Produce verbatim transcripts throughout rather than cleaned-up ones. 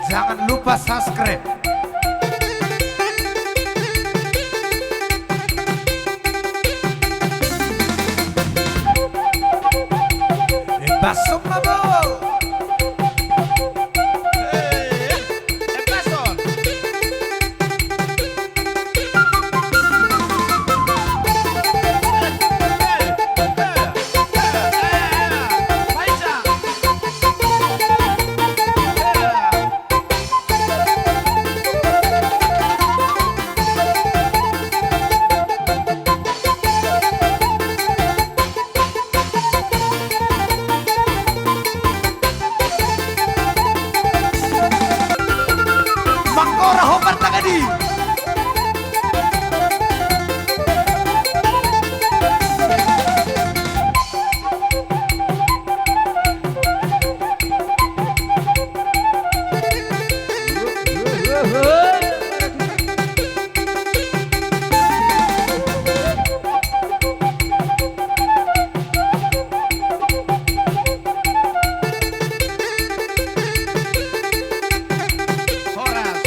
Jangan lupa subscribe. Eh, basso ma, bo. Eh, eh, basso. Mangkora ho partangadi. Horas.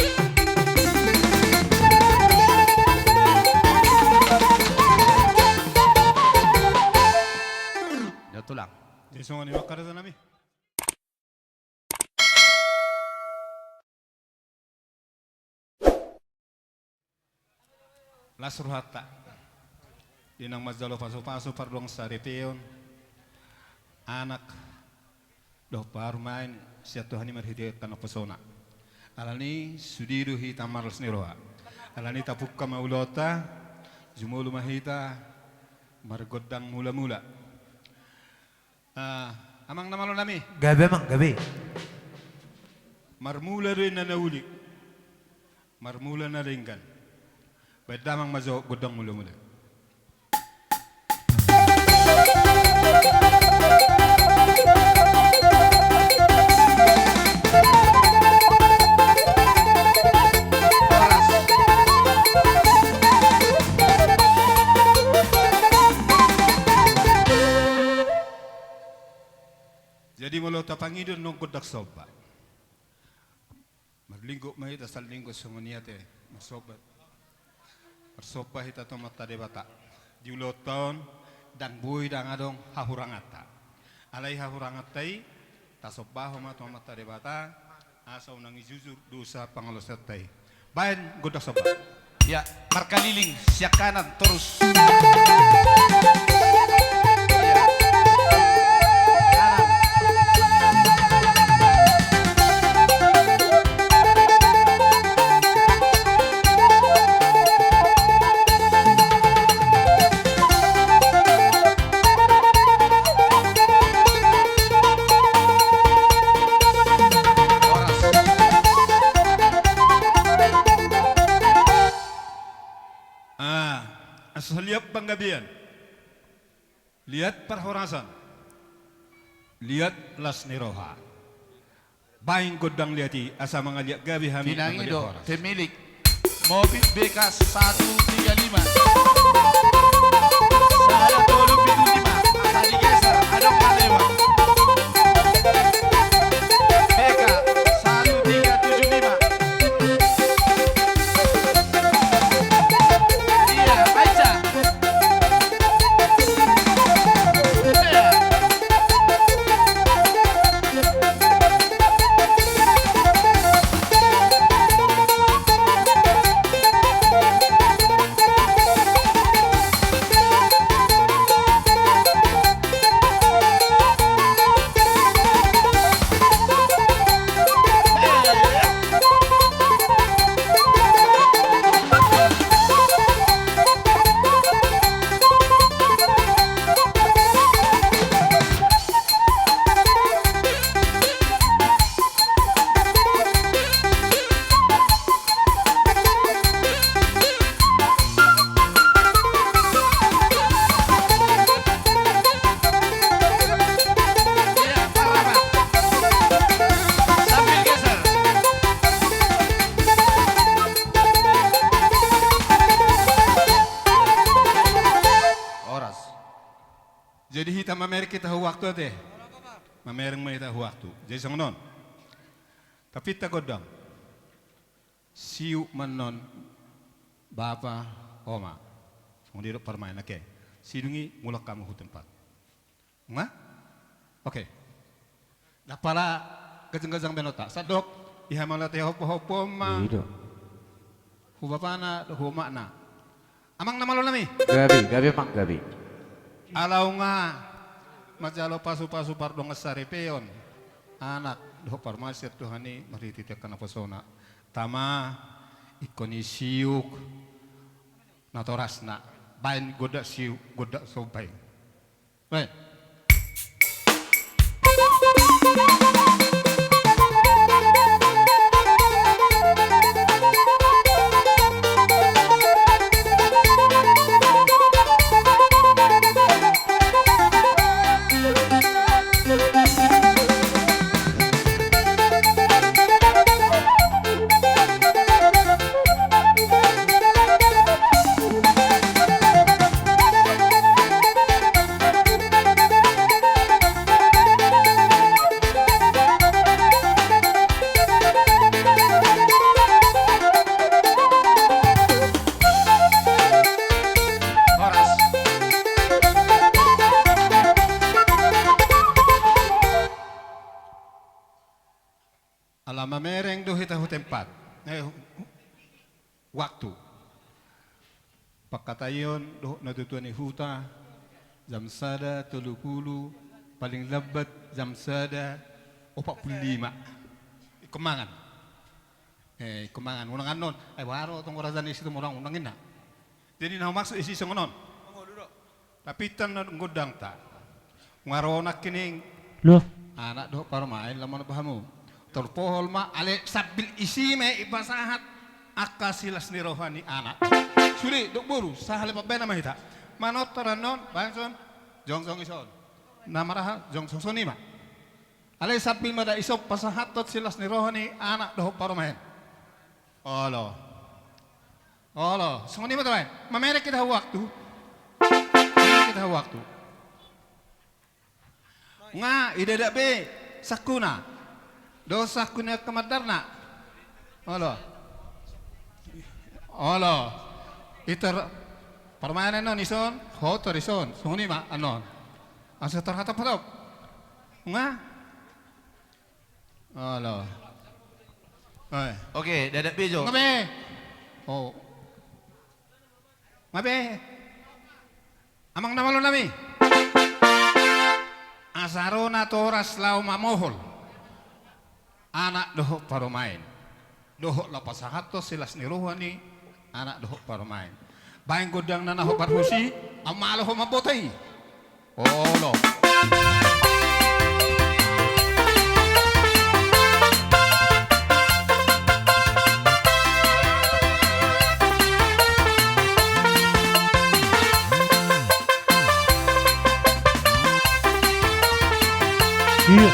Ya, tulang. Jadi, songon i ma, angka raja nami. Las rohanta di naung manjalo pasupasu pardongan saripeon, anak dohot parumaen sian Tuhan i marhite angka naposona. Alani sude do hita marlas ni roha. Alani tapungka ma ulaonta, jumolo ma hita margondang mulamula. Ah, amang na malo nami. Gabe, amang, gabe. Marmula do inna na uli, marmula na denggan. Baen damang ma jo gondang mulamula. Jadi molo tapangido annon gondang somba, marlinggo ma hita salinggo songon i ate, marsomba. Marsomba hita tu Amanta Debata. Di ulaonta on, ndang boi ndang adong hahuranganta. Alai hahuranganta i, tasombahon ma tu Amanta Debata, asa unang dijujur dosa pangalaosionta i. Baen gondang somba. Ya, markaliling sian kanan torus. Ya. Kanan. Ah, asa liat panggabean, liat parhorasan, liat las ni roha. Baen gondang liat i asa mangaliat gabe hami. Tinangi do, pemilik mobil B K satu tiga lima. Sada tolu pitu lima. Asa digeser, adong na lewat. B K satu tiga tujuh lima. Iya, baca. Horas. Jadi hita mamereng hita tu waktu ate. Mamereng ma hita tu waktu. Jadi songon on. Tapi ta gondang. Siuk ma annon bapa, oma. Songon i do parumaen, oke. Sidung i mulak hamu tu tempat. Nga? Oke. Ndang pola gajang-gajang bahenonta. Sandok, i ma mauliate hompo-hompo ma. I do. Hu bapana, hu omakna. Amang na malo nami. Gabe, gabe amang, gabe. Ala nunga manjalo pasu-pasu pardongansaripeon anak dohot parumaen, sian Tuhan i marhite angka naposona. Tama, ingkon i siuk natorasna, baen gondang siuk, gondang somba i. Baen. Horas. Ala mamereng do hita hu tempat. Eh, hu-, hu-, waktu. Pangkataion dohot natuatua ni huta, jam sada tolu pulu, paling lambat jam sada opat pulu lima. Ingkon mangan. Eh, ingkon mangan. Unang annon. Ai, boha ro tong raja ni Situmorang, unang ninna. Jadi na humaksud i songon on. Tapi tongon gondangta. Nga ro nangkining. Loh. Anak dohot parumaen, lam ma hamu. Tarpohol ma, alai sambil isi ma i pasahat angka silas ni roha ni anak. Sude, dok boru, sahali pambahenan ma hita. Manortor annon, baen son, jongjong ison. Na marahal, jongjong, songon i ma. Alai sambil ma da ison pasahathon silas ni roha ni anak dohot parumaen. Olo. Olo, songon i ma tutu baen. Mamereng hita hu waktu. Mamereng hita hu waktu. Nga, i da be sangkuna. Dohot sangkuna angka mandarna. Olo. Olo. Ito parumaen annon ison, ho tor ison. Songon i ma annon. Asa tor hatop-hatop. Nga. Olo. Eh. Oke, dadak be jo. Nga be. Oh. Nga be. Amang na malo nami. Asa ro natoras laho mamohol anak dohot parumaen. Dohot laho pasahathon silas ni roha ni anak dohot parumaen. Baen gondangna na hombar husi, amang malo ho mamboto i. Olo. Iya.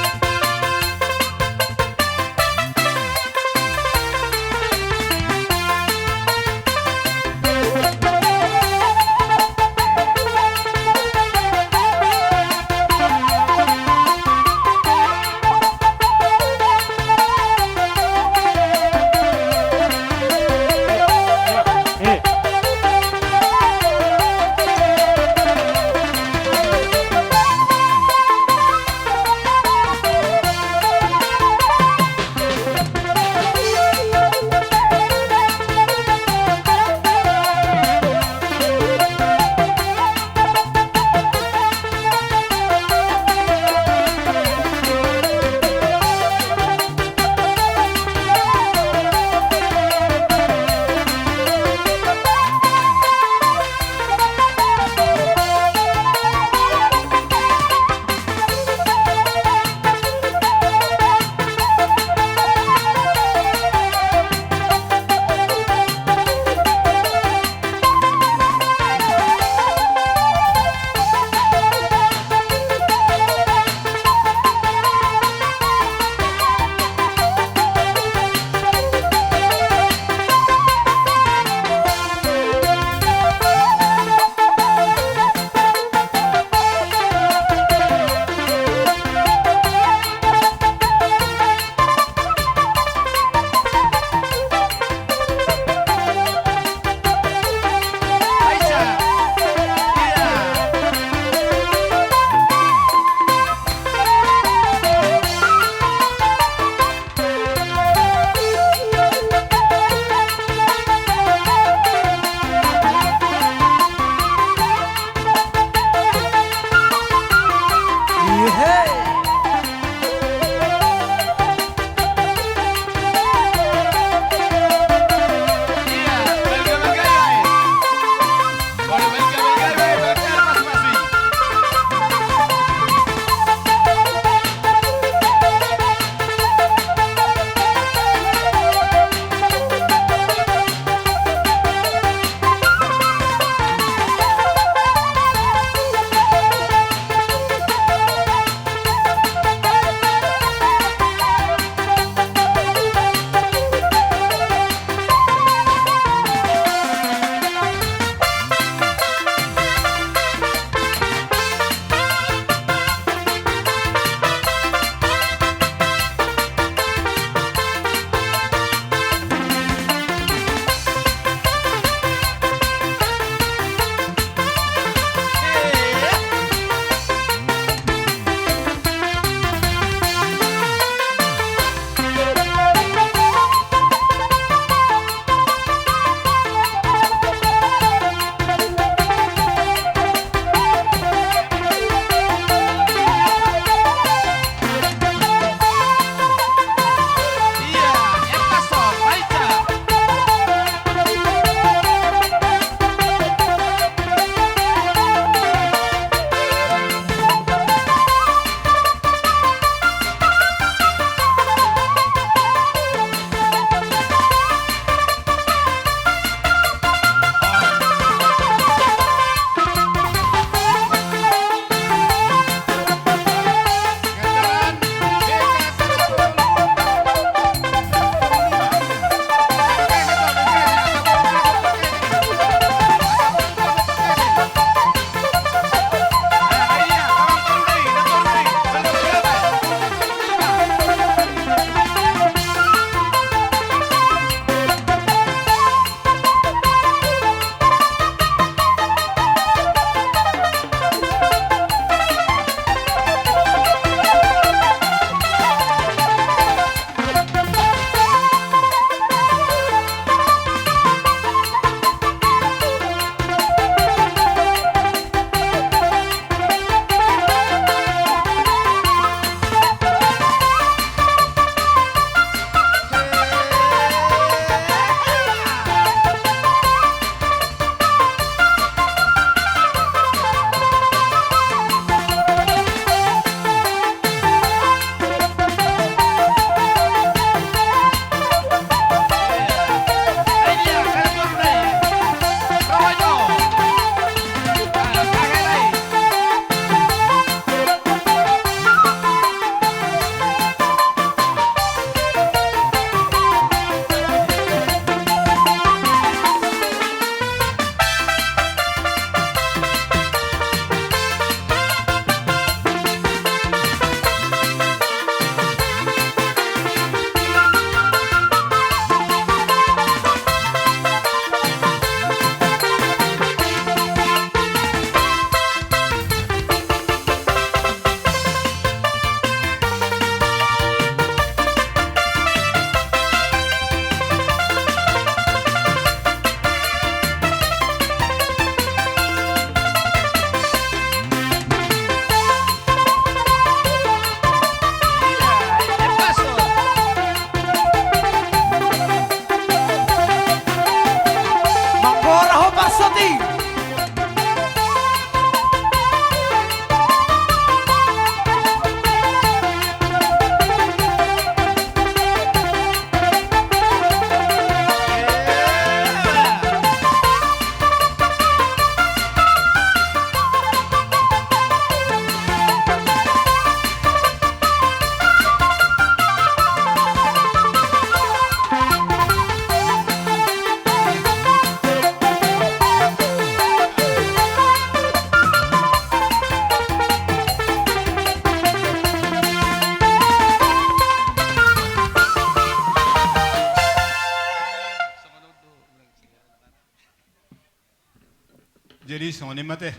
Jadi songon i ma ate,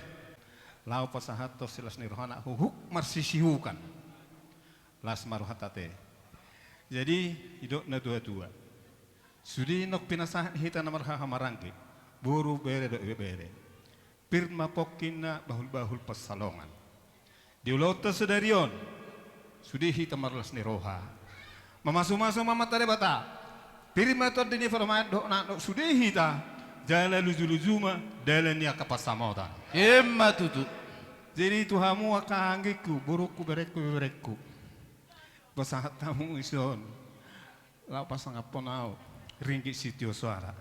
laho pasahathon silas ni rohana, huhut marsisihukan. Las ma rohanta ate. Jadi, didok na tua-tua. Sude naung pinasahat ni hita na marhahamaranggi, boru, bere dohot ibebere. Pir ma pongkina, bahul-bahul pansalongan. Di ulaonta sadari on, sude hita marlas ni roha. Mamasumasu ma amanta Debata. Pir ma tondi ni parumaen dohot anak dohot sude hita, jala luju-luju ma dalan ni angka pansamotan. Ima tutu. Jadi tu hamu angka anggingku, borungku, berengku, ibeberengku. Pasahat hamu dison. Laho pasangaphon ahu, ringgit sitio soara.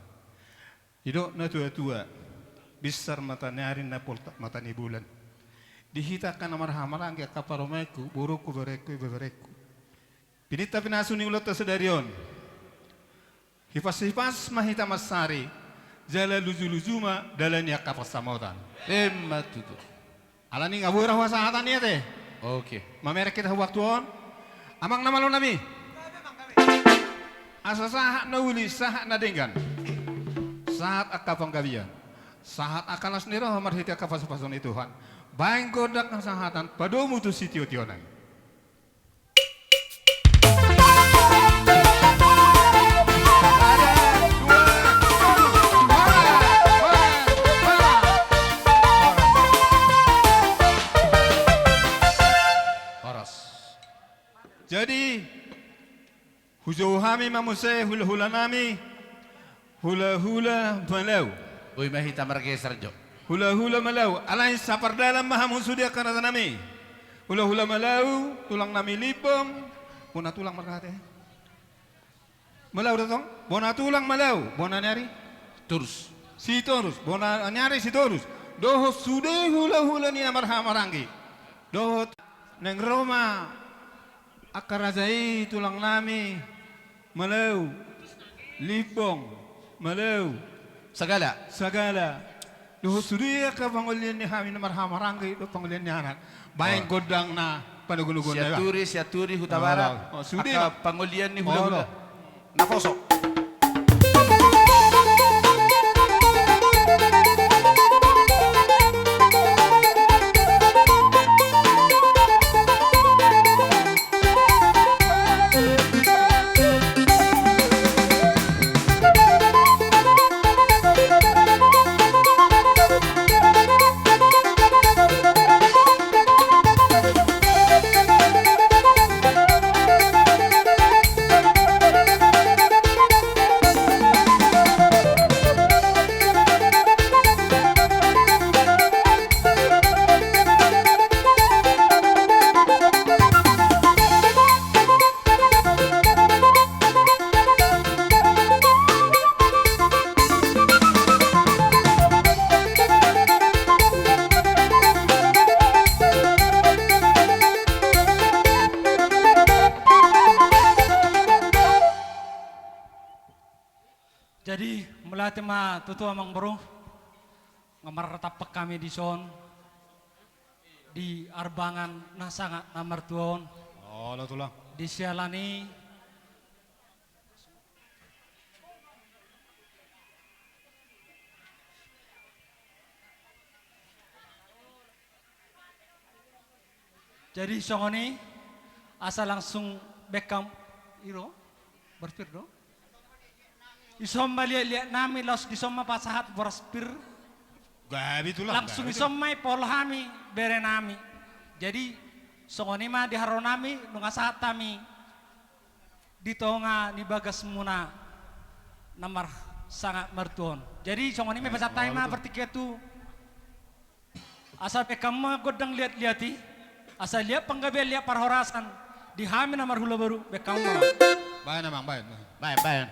Didok na tua-tua, binsar mata ni ari na poltak mata ni bulan. Di hita angka na marhahamaranggi, angka parumaenku, borungku, berengku, ibeberengku. Pinangido pinasu ni ulaonta sadari on. Hipas-hipas ma hita mansari, jala luju-luju ma dalan ni angka pansamotan. Ima tutu. Alani nga boi ra hupasahat i ate. Oke. Mamereng hita tu waktu on. Amang na malo nami. Asa sahat na uli, sahat na denggan. Sahat angka panggabean. Sahat angka las ni roha marhite angka pasu-pasu ni Tuhan. Baen gondang hasahatan, padomu tu sitio-tionan. Horas. Jadi, hujou hami ma muse hula-hula nami, hula-hula Malau. Boi ma hita margeser jo. Hula-hula Malau, alai sapardalan ma hamu sude angka raja nami. Hula-hula Malau, tulang nami Limbong, bona tulang marga ate. Malau do tong, bona tulang Malau, bona ni ari? Torus. Sitorus, bona ni ari Sitorus. Dohot sude hula-hula ni na marhahamaranggi. Dohot naeng ro ma angka raja i tulang nami Malau, Limbong, Malau. Sagala. Sagala. Dohot sude angka pangolian ni hami na marhahamaranggi dohot pangolian ni anak. Baen gondang na panogu-noguon na. Sianturi, Sianturi, Hutabarat. Sude angka pangolian ni hula-hula. Naposo. Jadi, mauliate ma tutu amangboru, nga martampuk hami dison, di arbangan na sangap na martua on. Olo tulang. Di siala ni Jadi songon i, asa langsung bekam iro, boras pir do. Dison ma liat-liat nami, laos dison ma pasahat boras pir. Gabe tulang, langsung gabe dison tulang. Ma dipaolo hami bere nami. Jadi songon i ma di haroro nami, nunga sahat hami di tonga ni bagasmuna na marsangap martua on. Jadi songon i ma, eh, pasahat hami ma partingkian tu. Asa bekam ma gondang liat-liat i, asa liat panggabean, liat parhorasan, di hami na marhula boru, bekam ma. Baen amang, baen. Baen, baen.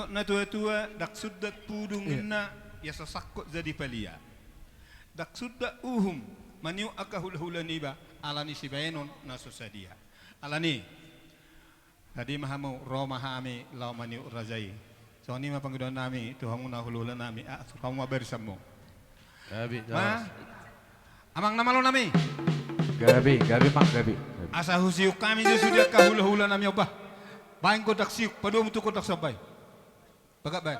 Natua-tua, ndang sundat pudung ninna, ia so sangkot jadi palia. Ndang sundat uhum maniuk angka hula-hula niba, alani sibaenon na so sadia. Alani, tadi ma hamu ro ma hami laho maniuk raja i. Songon i ma pangidoan nami tu hamu na hula-hula nami, ah, tu hamu ma barisanmu. Gabe, amang na malo nami. Gabe, gabe, Mang, gabe. Asa husiuk hami jo sude angka hula-hula nami on bah. Baen gondang siuk, padomu tu gondang somba i. Bagak baen.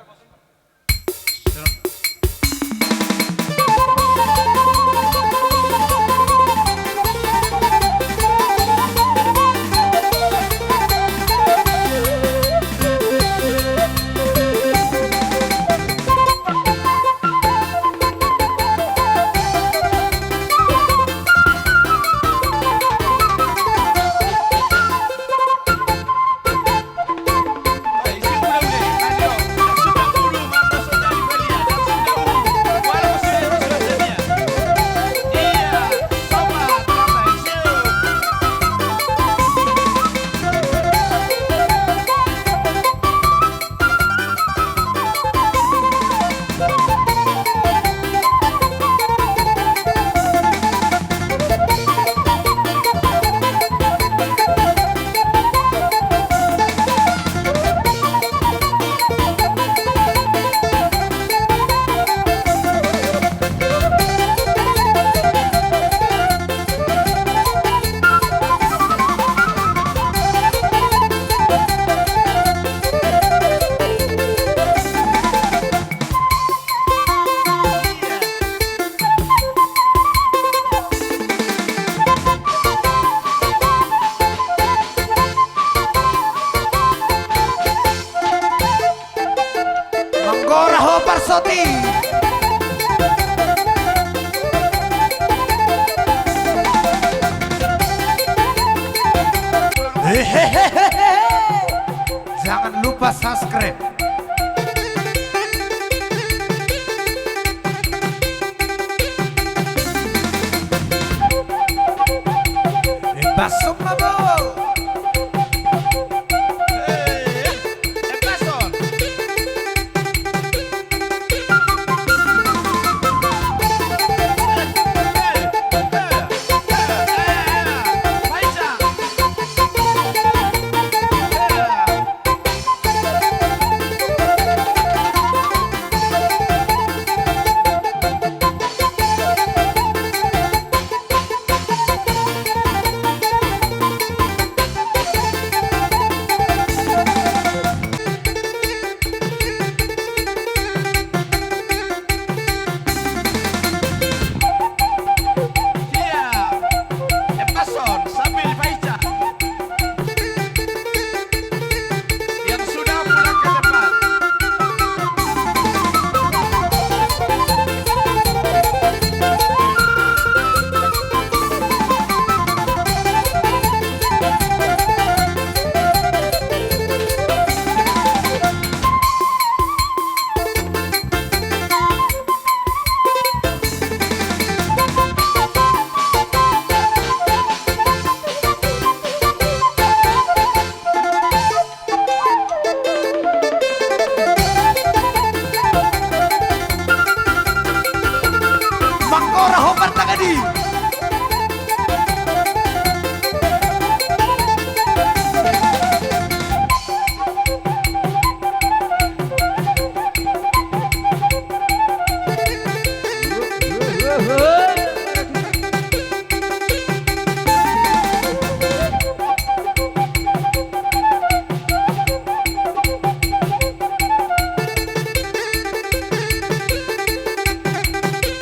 Manggora ho parsoti. Hehehe. Jangan lupa subscribe. Embassum mabo. Manggora ho partangani.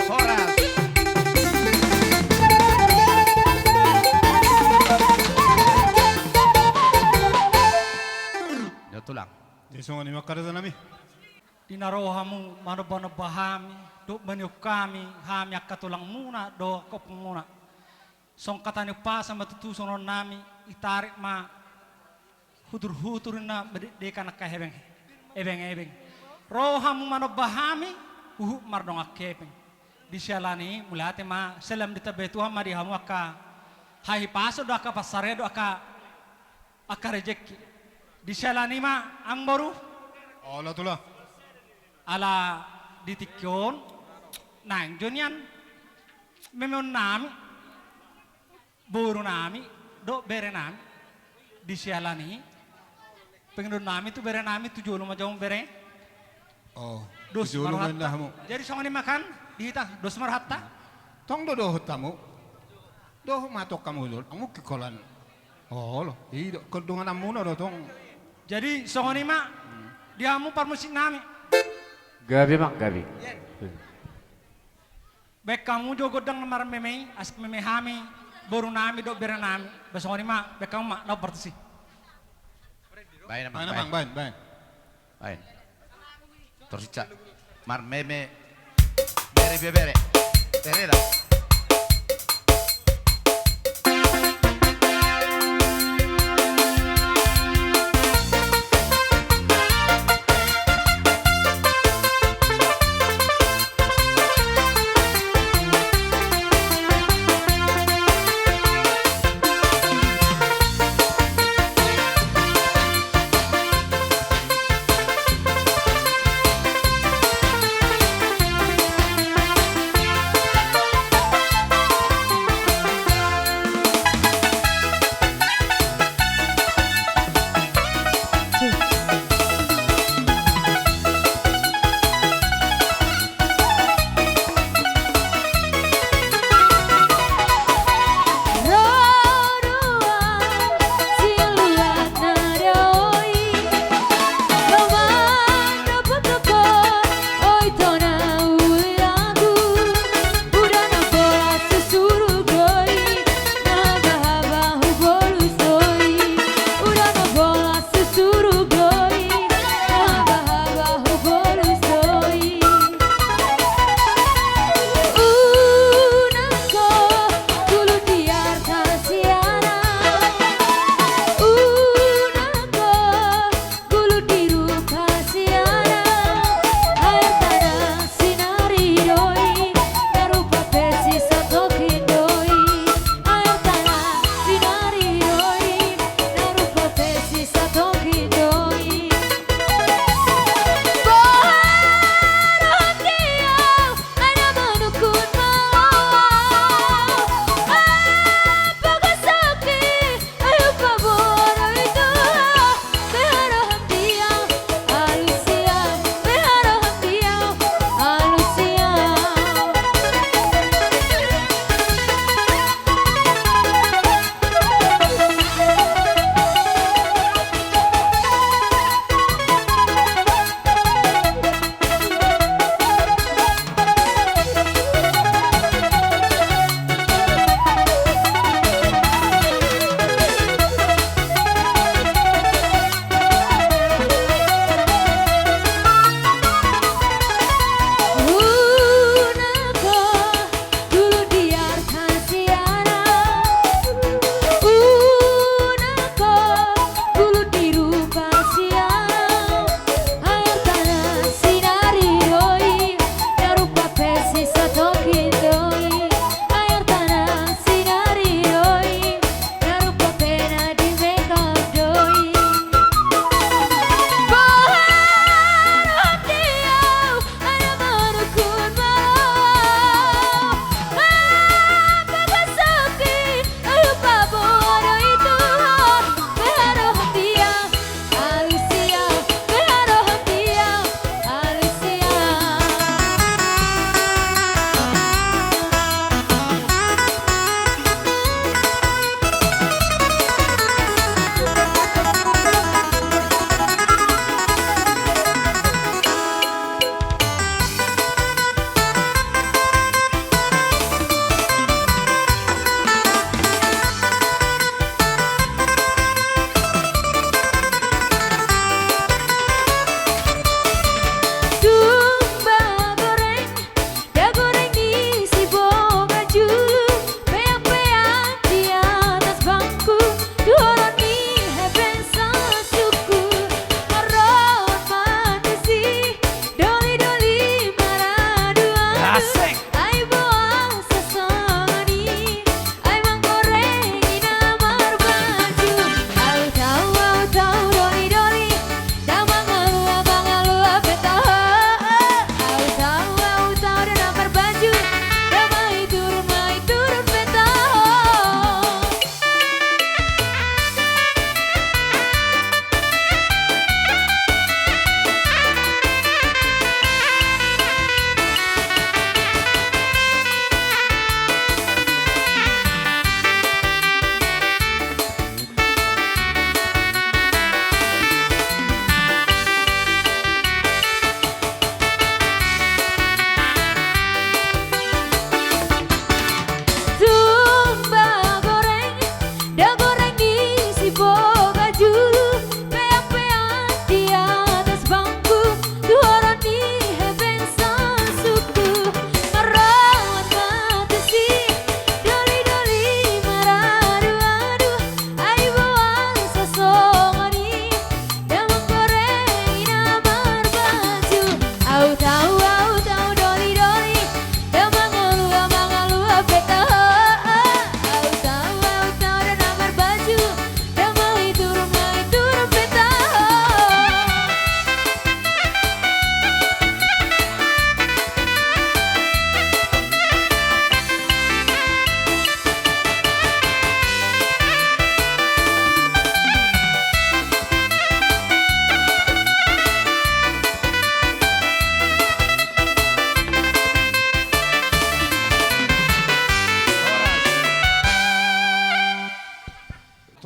Horas. Yo tulang. Jadi songon i ma karejo nami. Di na ro hamu manomba-nomba hami, dohot maniop hami, hami angka tulangmuna dohot angka ompunmuna. Songon hata ni umpasa ma tutu songon on nami, i tarik ma hutur-hutur na madekdekan angka ebeng, ebeng-ebeng. Ro hamu manomba hami, huhut mardongan hepeng. Di siala ni i mauliate ma, salam ditambai Tuhan ma di hamu angka hahipason dohot angka pansarian dohot angka angka rejeki. Di siala ni i ma, amangboru, Olo tulang. Ala di tingki on naeng jo nian memeon nami, boru nami dohot bere nami. Di siala ni i, pengidoan nami tu bere nami, tu jolo ma jo hamu bere. Oh, dos tu jolo ma rohanta hamu. Jadi songon i ma kan di hita, dos ma rohanta. Tong do dohot hamu. Dohot ma tong hamu jolo, hamu ki holan. Olo, i do, kondongan hamu na do tong. Jadi songon i ma di hamu parmusik nami. Gabe ma, gabe. Baen hamu jo gondang na marmeme i, asa meme hami, boru nami dohot bere nami. Ba songon i ma, baen hamu ma, laho partusi. Baen, amang, baen, baen. Baen. Torus sian. Marmeme. Bere, bere, bere. Bere da.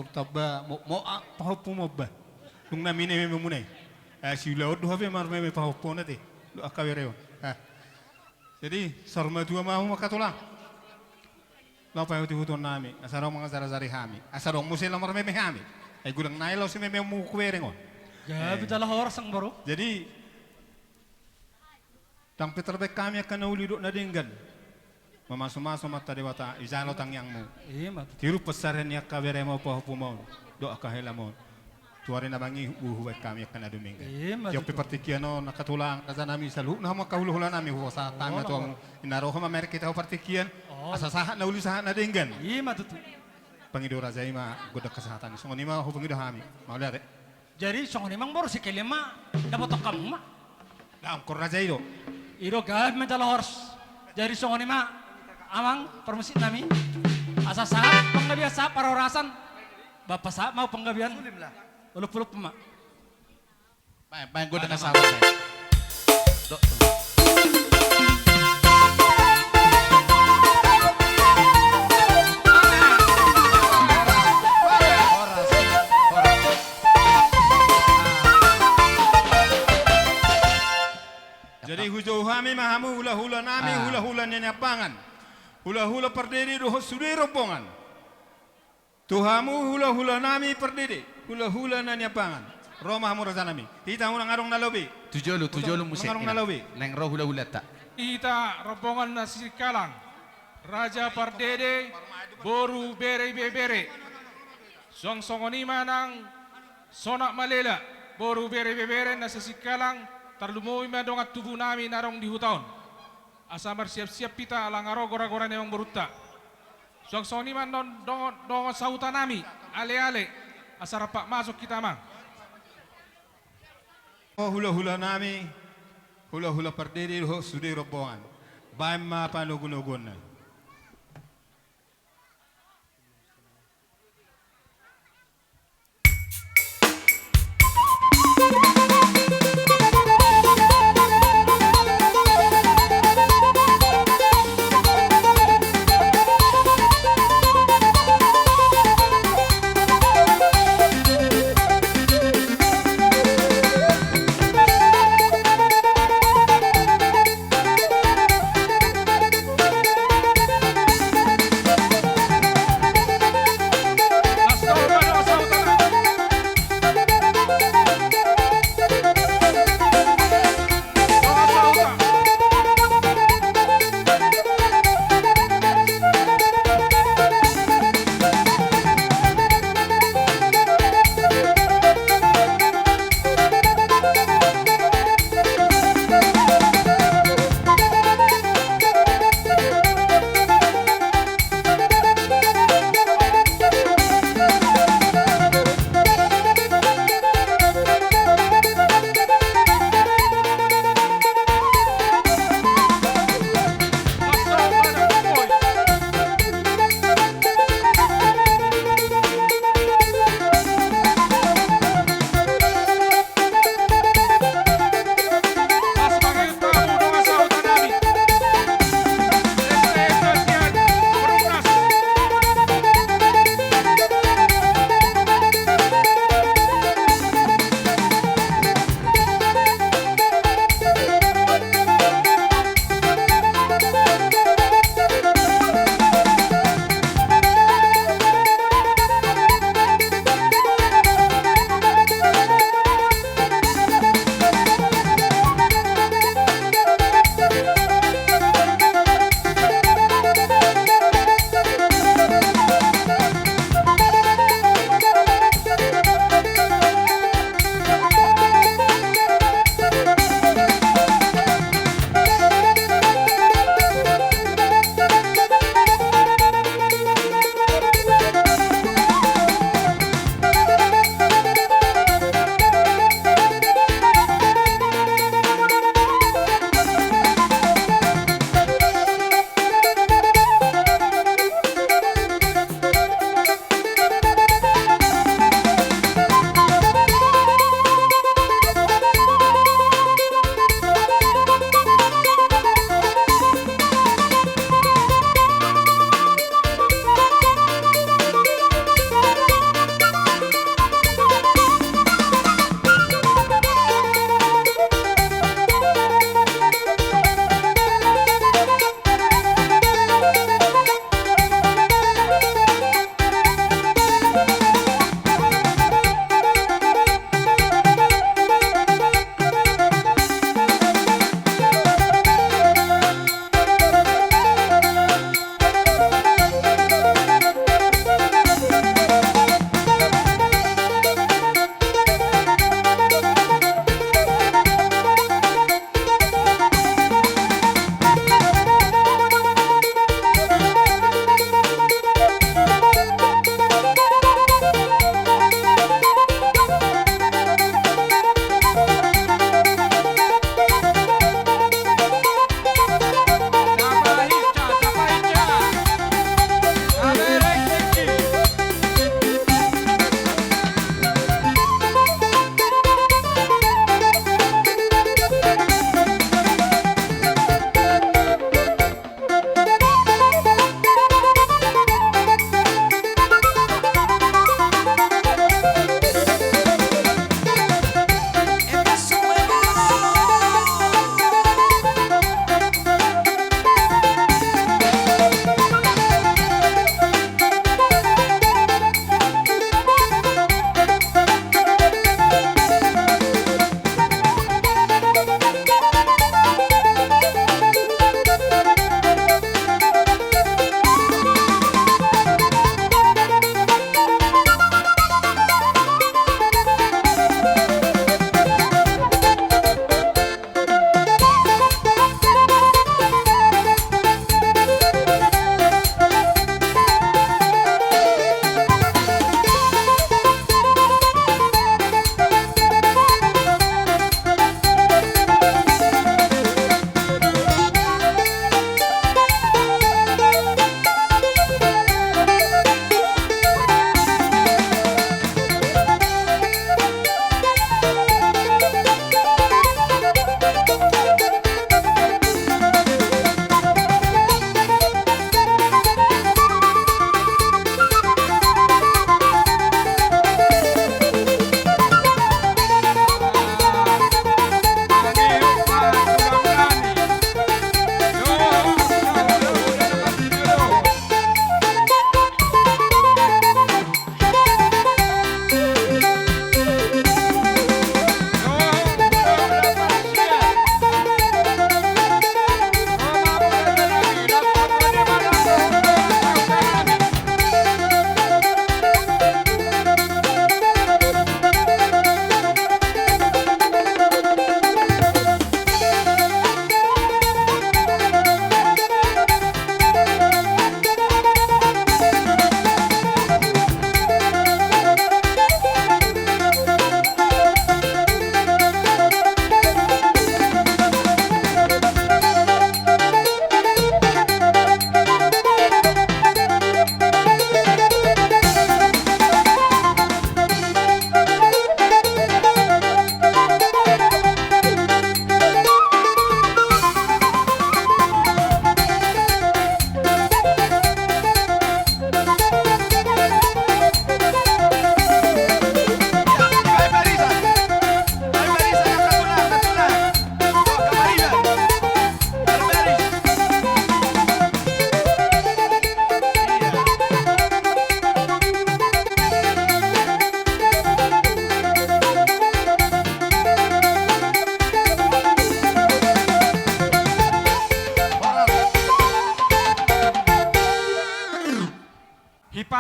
Tamba mo, mo, ah, pahompu mo ba. Dung na meme muna i. Eh, siulaon do hape marmeme pahompuna te. Dohot angka bere on. Ah. Jadi, saur matua ma hamu angka tulang. Laho paihut-ihuton nami, asa adong mangajar-ajari hami. Asa adong muse laho marmeme hami. Ai godang nai laho simemeonmu hubereng on. Gabe jala horas, Amang Boru. Jadi, ndang pe tarbahen hami angka na uli dohot na denggan. Mamasu-masu ma tu Debata, ijalo tangiangmu. Ima tutu. Tiur pansarian ni angka beremu, pahompum on, dohot angka helam on. Tu ari na bangihon hubahen hami angka na dumenggan. Ima tutu. Tiop pe partingkian on, angka tulang, raja nami, saluhutna hamu angka hula-hula nami, hupasahat hami ma tu hamu. Olo. Inna roha ma mamereng hita tu partingkian. Olo. Asa sahat na uli, sahat na denggan. Ima tutu. Pangido raja i ma gondang hasahatan. Songon i ma hupangido hami. Mauliate. Jadi songon i, Amang Boru, sekalian ma dapotan hamu ma. Lah, ingkon raja i do. I do, gabe ma jala horas. Jadi songon i ma, Amang parmusik nami. Asa sahat panggabean, sahat parhorasan. Ba pasahat ma panggabean. Sulim lah. Ulup-ulup ma. Baen, baen gondang hasahatan. Dok. Jadi hujou hami ma hamu hula-hula nami, ah, hula-hula na niambangan. Hula-hula pardede dohot sude rombongan. Tu hamu hula-hula nami pardede, hula-hula na niambangan. Ro ma hamu raja nami. Hita unang adong na lobi. Tu jolo, tu jolo muse. Unang adong na lobi. Naeng ro hula-hulanta. Hita rombongan na sisingkalang. Raja pardede, boru bere ibebere. Suang songon i ma nang sonak malela, boru bere ibebere na sisingkalang, tarlumobi ma dongan tubu nami na adong di huta on. Asa marsiap-siap hita ala nga ro gora-gora ni amang borunta. Suang songon i ma annon dongan, dongan sahuta nami, ale-ale, asa rap masuk hita, Amang. O hula-hula nami, hula-hula pardede dohot sude rombongan. Baen ma panogu-noguonna.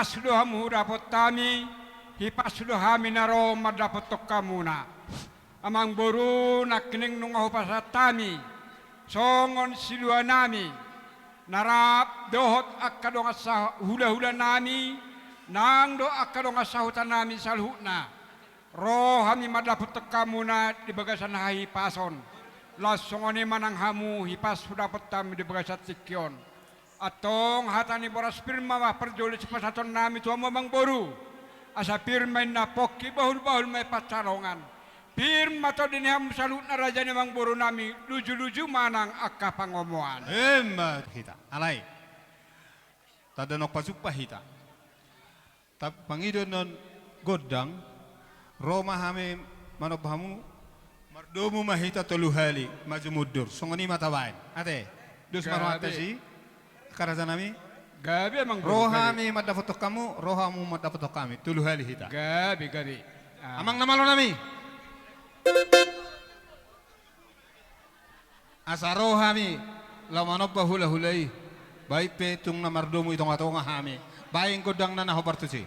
Hipas do hamu hudapot hami, hipas do hami na ro mandapothon hamuna. Amangboru, nangkining nunga hupasahat hami songon siluanami, na rap dohot angka dongan sa-, hulahulanami, nang do angka dongan sahutanami saluhutna. Ro hami mandapothon hamuna di bagasan hahipason. Laos songon i ma nang hamu hipas hudapot hami di bagasan tingki on. Antong hata ni boras pir ma parjolo sipasahatonnami tu hamu amangboru. Asa pir ma inna pongki, bahulbahul ma i pansalongan. Pir ma tondi ni hamu saluhutna raja ni amangborunami, lujuluju ma nang angka pangomoan. Emma hita, alai tanda na pajumpa hita. Tapi pangidoan on gondang, ro ma hami manomba hamu, mardomu ma hita tolu hali, maju mundur. Songon i ma tabaen. Ate, dos ma rohanta. Gabe. Si, angka rajanami. Gabe, amangboru, gabe. Ro hami mandapothon hamu, ro hamu mandapothon hami. Tolu hali hita. Gabe, gabe. Ah. Amang na malonami. Asa ro hami laho manomba hulahula i, baen pe tung na mardomu i tongatonga hami, baen gondangna na hombar tusi.